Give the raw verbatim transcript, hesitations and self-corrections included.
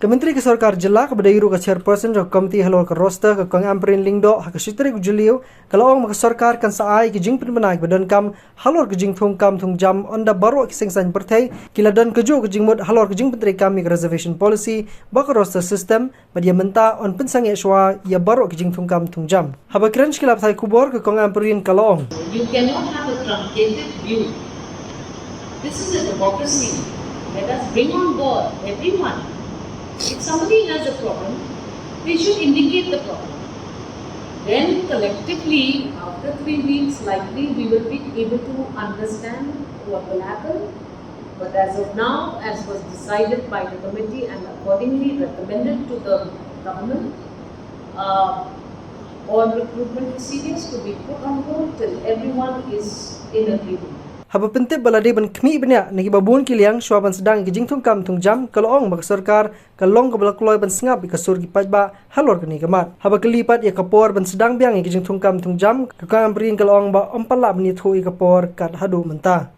Ka Myntri ka Sorkar Jylla kaba dei ruh ka Chairperson jong ka Committee halor ka Roster, ka Kong Ampareen Lyngdoh, ha ka shi tarik u Jylliew ka la ong ba ka Sorkar kan sa ai ki jingpynbna kiba donkam halor ka jingthung kam thung jam, ynda baroh ki seng saiñ pyrthei ki la don kajuh ka jingmut halor ka jingpyntreikam ïa ka Reservation Policy bad ka Roster System, bad ïa mynta yn pynsangeh shuwa ïa baroh ki jingthung kam thung jam. Haba kren sha ki lad pathai khubor, ka Kong Ampareen ka la ong: You cannot have a truncated view. This is a democracy. Let us bring on board everyone. If somebody has a problem, they should indicate the problem. Then collectively, after three weeks, likely we will be able to understand what will happen. But as of now, as was decided by the committee and accordingly recommended to the government, uh, all recruitment procedures to be put on hold till everyone is in agreement. Haba pyntip ba la dei ban khmih bniah na kiba bun ki liang shuwa ban sdang ïa ki jingthung kam thung jam, ka la ong ba ka Sorkar ka long kaba la kloi ban sngap ïa ka sur ki paidbah halor kane ka mat. Haba kylli pat ïa ka por ban sdang biang ïa ki jingthung kam thung jam, ka Kong Ampareen ka la ong ba ym pat lah ban ïathuh ïa ka por kat haduh mynta.